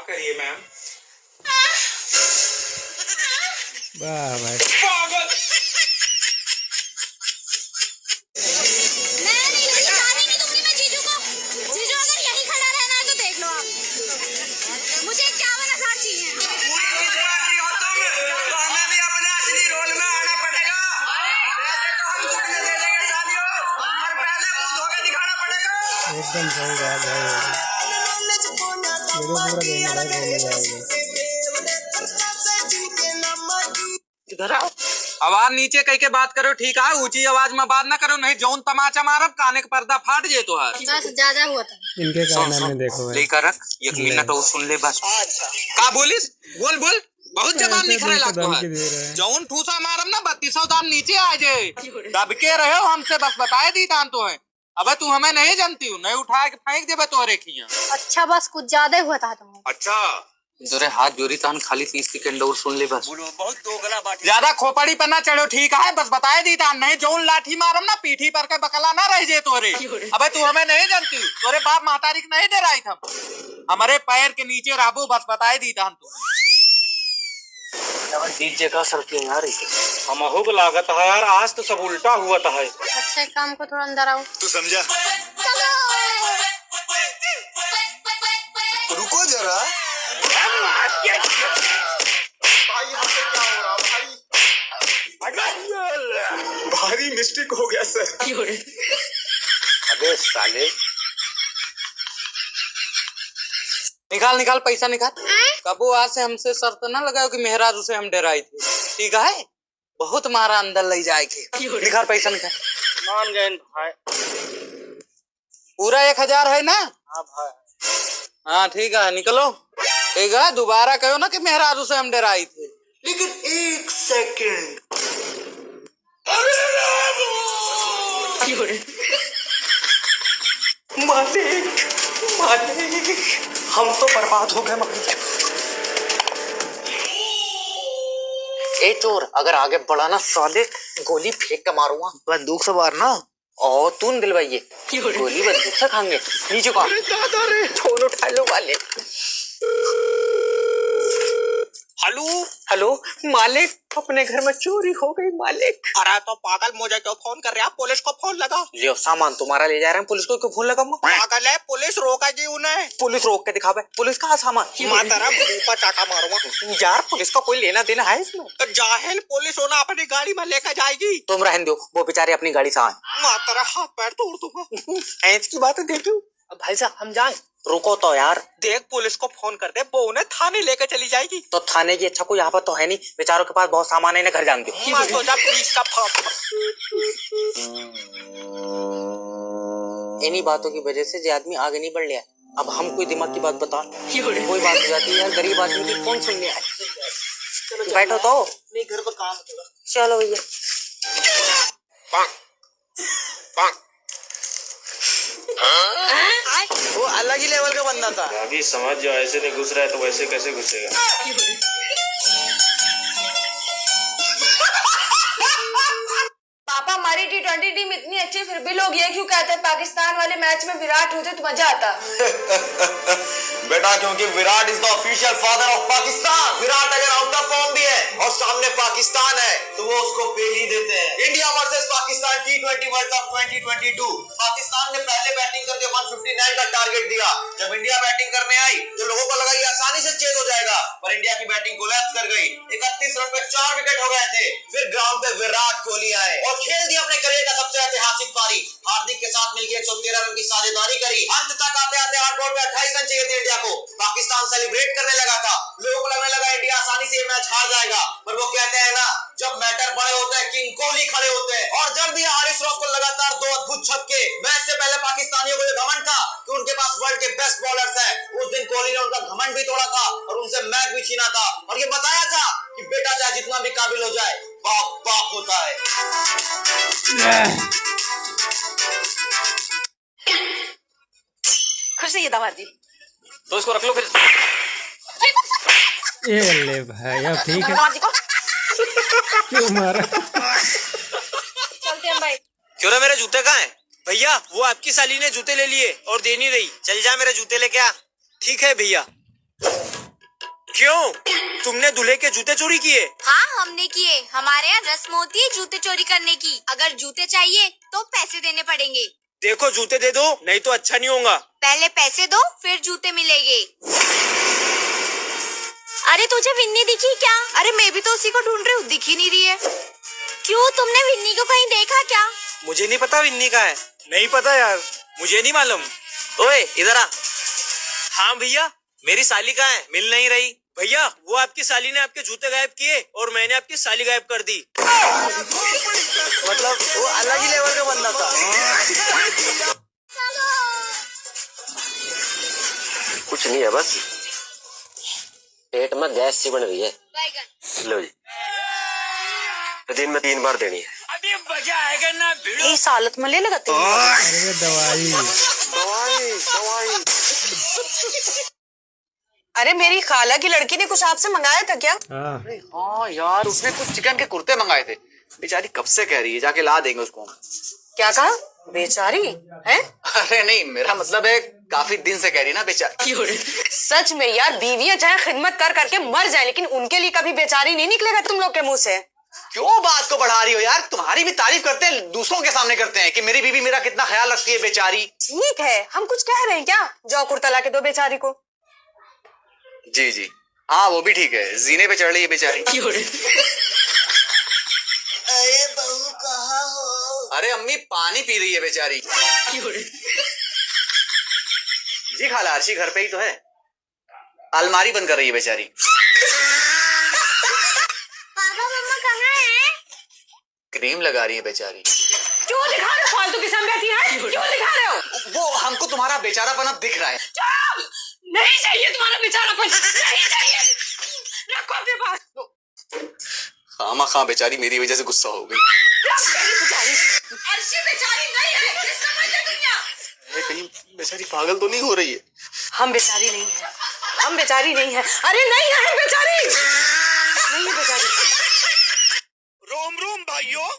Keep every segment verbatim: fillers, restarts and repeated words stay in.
करिए मैम। वाह भाई। पागल। मैं नहीं लूंगी, जाने नहीं दूंगी मैं जीजू को। जीजू अगर यहीं खड़ा रहना है तो देख लो आप। मुझे इक्यावन हजार चाहिए। पूरी गुजराती हो तुम, तो हमें भी अपने असली रोल में आना पड़ेगा। वैसे तो हम कुछ नहीं दे देंगे सालियों, पर पहले मुंह धो के दिखाना पड़ेगा। एकदम सही बात है। मेरे पूरा देंगे भाई, बहुत मजा आएगा। इधर आओ। आवाज नीचे कह के बात करो, ठीक है? ऊंची आवाज में बात ना करो, नहीं जौन तमाचा मारब, काने के पर्दा फाट जे तोहार। बस, ज्यादा हुआ था। इनके सुन, कारनामे सुन, देखो भाई। लेकर रख, एक ले। मिनट और सुन ले बस। का बोलिस? बोल, बोल, बहुत जबान ऐसे निखरे बोल के लागतो धमकी है। दे रहे हैं। जौन ठूसा मारब ना, बत्तीसों दांत नीचे आ जाए। दबके रहो हमसे, बस बताए दी दांत तो है। अबे तू हमें नहीं जानती हूँ, नहीं उठा के फेंक देबे तोहरे खिया। अच्छा, बस कुछ ज्यादा हुआ था तुम। अच्छा। तोरे हाथ जोड़ी तान, खाली तीस सेकंड और सुन ले बस। बोलो, बहुत दोगला बात। ज्यादा खोपड़ी पर ना चढ़ो, ठीक है? बस बताए दी तान, नहीं जौन लाठी मारम ना, पीठी पर के बकला ना रह जे तोरे। अबे तू हमें नहीं जानती हूँ, तोरे बाप महतारी के नहीं डराई हम। हमारे पैर के नीचे रहबो, बस बताए दी तान तू। जीत जगह सर के यार। हमहू को लागत है यार, आज तो सब उल्टा हुआ था है। अच्छा, एक काम को, थोड़ा अंदर आओ। तू समझा? रुको जरा। भाई, यहाँ पे क्या हो रहा भाई? भारी मिस्टेक हो गया सर। अबे साले। निकाल, निकाल, पैसा निकाल। आय? कबो आज से हमसे शर्त ना लगाओ कि मेहरारू से हम डराई थे, ठीक है? बहुत मारा अंदर ले जाए के। निकाल पैसा, निकाल। मान गए भाई। पूरा एक हजार है ना? हाँ भाई। हाँ, ठीक है, निकलो। ठीक है, दोबारा कहो ना कि मेहरारू से हम डराई थे। लेकिन एक सेकंड। मालिक, मालिक, हम तो बर्बाद हो गए मालिक। ए चोर, अगर आगे बढ़ा ना साले, गोली फेंक के मारूंगा। बंदूक से मारना। ओ, तूने दिलवाइए। गोली बंदूक से खाएंगे। नीचे को आ। अरे दादा रे। फोन उठा लो मालिक। हेलो। हेलो, मालिक, अपने घर में चोरी हो गई, मालिक। अरे तो पागल मोजे क्यों फोन कर रहे हैं? पुलिस को फोन लगा। लियो, सामान तुम्हारा ले जा रहे हैं, पुलिस को क्यों फोन लगाऊंगा? पागल है, पुलिस रोकेगी उन्हें। पुलिस रोक के दिखावे, पुलिस कहाँ सामान? माँ तेरा मुंह पर चाटा मारूंगा। यार, पुलिस का कोई लेना देना है इसमें? तो जाहिल, पुलिस उन्हें अपनी गाड़ी में लेकर जाएगी। तुम रहन दो, वो बेचारे अपनी गाड़ी से आए। माँ तेरा हाथ पैर तोड़ दूंगा। ऐसी बात है, देखो। अब भाई साहब, हम जाएं? रुको तो यार। देख, पुलिस को फोन कर दे, वो उन्हें थाने लेके चली जाएगी। तो थाने की अच्छा कोई यहाँ पर तो है नहीं, बेचारों के पास बहुत सामान है, इन्हें घर जान दो। मत हो जा, पुलिस का फा- इन्हीं बातों की वजह से ये आदमी आगे नहीं बढ़ लिया। अब हम कोई दिमाग की बात बता, कोई बात हो जाती है यार, गरीब आदमी की कौन सुनने आए? चलो, चलो। बैठो तो। नहीं, घर पर काम है थोड़ा। चलो भैया। वो अलग ही लेवल का बंदा था। अभी समझ जाओ, ऐसे नहीं घुस रहा है तो वैसे कैसे घुसेगा? पापा, हमारी टी ट्वेंटी टीम इतनी अच्छी, फिर भी लोग ये क्यों कहते हैं पाकिस्तान वाले मैच में विराट होते तो मजा आता? बेटा, क्योंकि विराट is the official father of Pakistan। विराट अगर आउट ऑफ फॉर्म भी है और सामने पाकिस्तान है, तो वो उसको पेल ही देते हैं। India versus Pakistan T twenty World Cup twenty twenty two। पाकिस्तान ने पहले बैटिंग करके वन फिफ्टी नाइन का टारगेट दिया। जब इंडिया बैटिंग करने आई तो लोगों को लगा ये आसानी से चेज हो जाएगा, पर इंडिया की बैटिंग कोलैप्स कर गई। इकतीस रन पे चार विकेट हो गए थे। फिर ग्राउंड पे विराट कोहली आए और खेल दिया अपने करियर का सबसे ऐतिहासिक पारी। हार्दिक के साथ मिलकर एक सौ तेरह रन की साझेदारी करी। अंत तक आते आते आठ बॉल पे अट्ठाईस रन चाहिए थे इंडिया को। पाकिस्तान सेलिब्रेट करने लगा था, लोगों को लगने लगा इंडिया आसानी से ये मैच हार जाएगा, पर वो कहते हैं ना, जब मैटर बड़े होते हैं, किंग कोहली खड़े होते हैं। और जड़ दिया हारिस रऊफ को लगातार दो अद्भुत छक्के। मैच से पहले पाकिस्तानियों को ये घमंड था कि उनके पास वर्ल्ड के बेस्ट बॉलर्स हैं। उस दिन कोहली ने उनका घमंड भी तोड़ा था और उनसे मैच भी छीना था और ये बताया था कि बेटा चाहे जितना भी काबिल हो जाए, बाप बाप होता है। खुश रहिए दामाद जी। तो इसको रख लो फिर। ये ले भाई, अब ठीक है। दामाद जी को। क्यों मारा? चलते हैं भाई। क्यों रे, मेरे जूते कहाँ हैं? भैया, वो आपकी साली ने जूते ले लिए और दे नहीं रही। चल जा, मेरे जूते लेके आ। ठीक है भैया। क्यों, तुमने दूल्हे के जूते चोरी किए? हाँ, हमने किए। हमारे यहाँ रस्म होती है जूते चोरी करने की। अगर जूते चाहिए तो पैसे देने पड़ेंगे। देखो, जूते दे दो, नहीं तो अच्छा नहीं होगा। पहले पैसे दो, फिर जूते मिलेंगे। अरे, तुझे विन्नी दिखी क्या? अरे, मैं भी तो उसी को ढूंढ रही हूँ, दिख ही नहीं रही है। क्यों, तुमने विन्नी को कहीं देखा क्या? मुझे नहीं पता विन्नी कहाँ है। नहीं पता यार, मुझे नहीं मालूम। ओए, इधर आ। हाँ भैया। मेरी साली कहाँ है? मिल नहीं रही। भैया, वो आपकी साली ने आपके जूते गायब किए और मैंने आपकी साली गायब कर दी। मतलब, वो अलग ही लेवल का बंदा था। कुछ नहीं है, बस पेट में गैस सी बन रही है। लो जी, दिन में तीन बार देनी है। अभी मजा आएगा ना भिड़ो। इस हालत में ले लगा तेल। अरे दवाई। दवाई, दवाई। अरे, मेरी खाला की लड़की ने कुछ आपसे मंगाया था क्या? हाँ। अरे हाँ यार, उसने कुछ चिकन के कुर्ते मंगाए थे। बेचारी कब से कह रही है, जाके ला देंगे उसको हम। क्या कहा? बेचारी? हैं? अरे नहीं, मेरा मतलब है, काफी दिन से कह रही है ना बेचारी। सच में यार, बीवियां चाहे खिदमत कर करके मर जाए, लेकिन उनके लिए कभी बेचारी नहीं निकलेगा तुम लोग के मुंह से। क्यों बात को बढ़ा रही हो यार? तुम्हारी भी तारीफ करते हैं, दूसरों के सामने करते हैं कि मेरी बीवी मेरा कितना ख्याल रखती है बेचारी। ठीक है, हम कुछ कह रहे हैं क्या? जाओ कुर्ता ला के दो बेचारी को। जी, जी। हाँ, वो भी ठीक है, जीने पे चढ़ रही है बेचारी। अरे बहू, कहाँ हो? अरे अम्मी, पानी पी रही है बेचारी। जी खाला, अर्शी घर पे ही तो है, अलमारी बंद कर रही है बेचारी। पापा, मम्मा कहाँ है? क्रीम लगा रही है बेचारी। क्यों दिखा रहे हो फालतू किस्म बैठी है? क्यों दिखा रहे हो? वो हमको तुम्हारा बेचारापन अब दिख रहा है। चुप! नहीं चाहिए तुम्हारा बेचारापन, नहीं चाहिए। रखो अपने पास। खामा खा बेचारी मेरी वजह से गुस्सा हो गई। रख मेरी बेचारी। अर्शी बेचारी नहीं है, ये समझ ले दुनिया। अरे कहीं बेचारी पागल तो नहीं हो रही है? हम बेचारी नहीं है, हम बेचारी नहीं है। अरे नहीं है हम बेचारी, नहीं है बेचारी। रोम रोम भाइयों।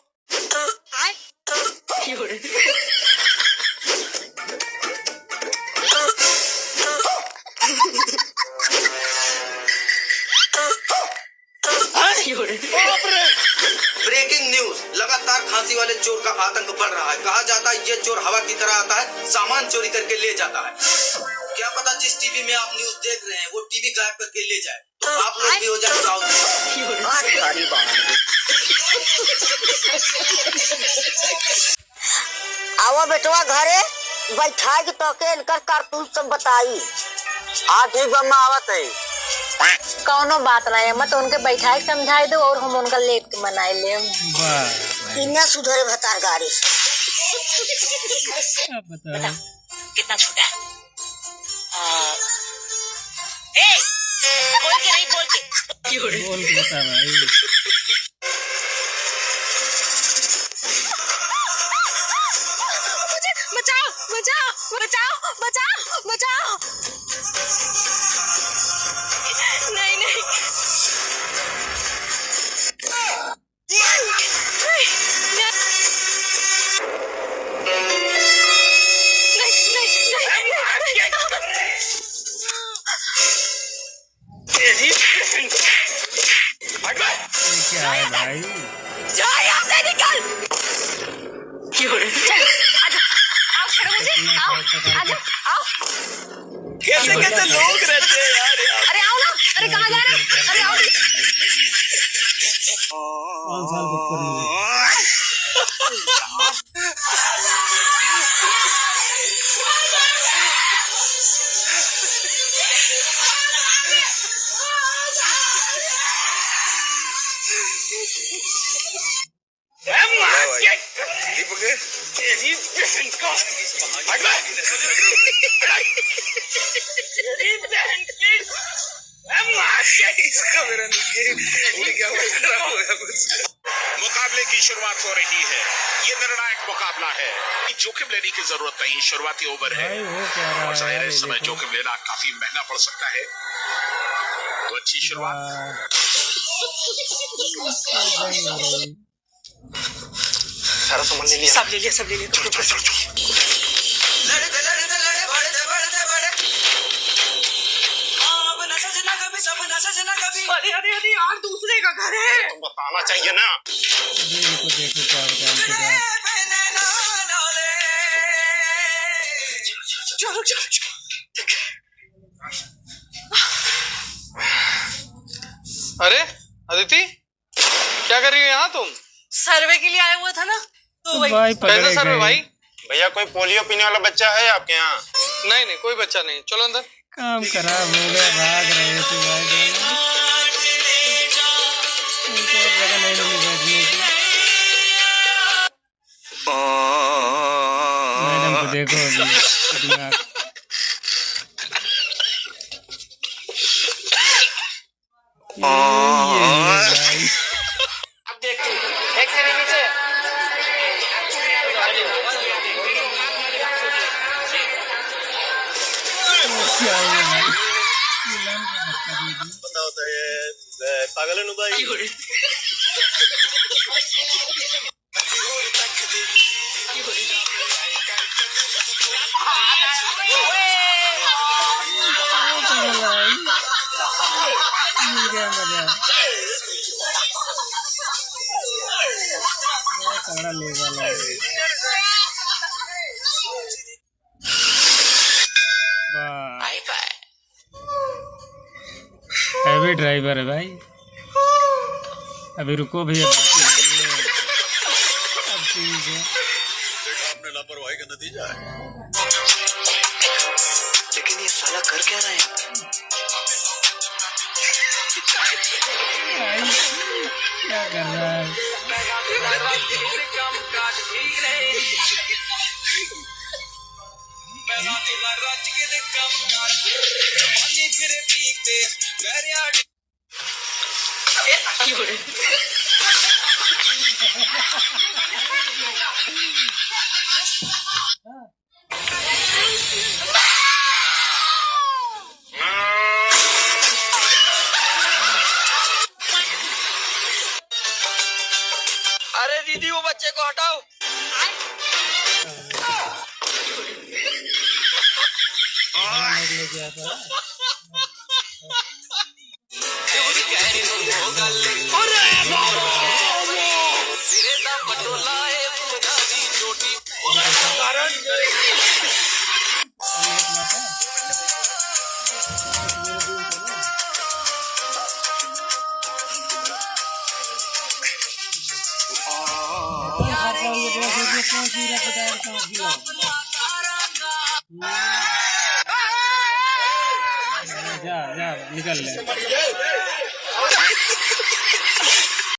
ब्रेकिंग न्यूज, लगातार खांसी वाले चोर का आतंक बढ़ रहा है। कहा जाता है ये चोर हवा की तरह आता है, सामान चोरी करके ले जाता है। क्या पता जिस टीवी में आप न्यूज देख रहे हैं वो टीवी गायब करके ले जाए। आप लोग भी हो जाए साउथ। आज भारी बात। आवा बेटवा घरे, बैठाई के तोके इनकर करतूत सब बताई। हाँ ठीक बा, अम्मा आवत है। कौनो बात ना है, अम्मा तो उनके बैठाई के समझाई दो और हम उनका लेट के मनाई लेम। वाह। इन्ना सुधरे भतार गाड़ी। अब बताओ। कितना छोटा है? आ, ए, बोल के नहीं, बोल के। बोल के बता भाई। मुझे बचाओ, बचाओ, बचाओ, बचाओ, बचाओ। नहीं, नहीं। ये क्या है भाई? जा यहाँ से निकल। चल, आजा, आओ, छोड़ो मुझे, आओ, आजा, आओ। कैसे कैसे लोग रहते हैं यार, यार। अरे आओ ना, अरे कहाँ जा रहे हो? अरे आओ। पाँच साल के ऊपर मिले। मैं मार के तेरी बहन का। हट बे। तेरी बहन की। मैं मार के। इसका मेरा नीचे उड़ गया, वो खराब हो गया कुछ। मुकाबले की शुरुआत हो रही है। ये निर्णायक मुकाबला है। जोखिम लेने की जरूरत नहीं, शुरुआती ओवर है। भाई, हो क्या रहा है और जाहिर है, यार, इस ये समय देखो। जोखिम लेना काफी महंगा पड़ सकता है। तो अच्छी शुरुआत। वाह। सारा सामान ले लिया? सब ले लिया, सब ले लिया। चलो, चलो, चलो, चलो। अरे, अरे, अरे यार, दूसरे का घर है। तो बताना चाहिए ना। अरे, इनको देखो क्या होता है इनके साथ। चलो, चलो, चलो। अरे, अदिति, क्या कर रही हो यहाँ तुम? सर्वे के लिए आया हुआ था ना, तो तो वही। भाई पकड़े कैसा सर्वे गए। भाई? भैया, कोई पोलियो पीने वाला बच्चा है आपके यहाँ? नहीं, नहीं, कोई बच्चा नहीं। चलो अंदर। काम खराब हो गया, भाग रहे थे भाई दोनों। उनको और जगह नहीं मिली बैठने की। मैडम को देखो अभी, दिमाग। ये, ये, ये भाई। अब देखते हैं। एक सीढ़ी नीचे। क्या हुआ भाई? ये लंग का धक्का दे दी। बताओ तो ये, ए, पागल है नु भाई? मिल गया मजा। बहुत तगड़ा लेवल है। वाह। हैवी ड्राइवर है भाई। अभी रुको भैया, बाकी है। अब ठीक है। देखा आपने लापरवाही का नतीजा है। लेकिन ये साला कर क्या रहा है यहाँ पे? भाई, क्या कर रहा है? अरे दीदी, वो बच्चे को हटाओ। जा, जा, निकल ले।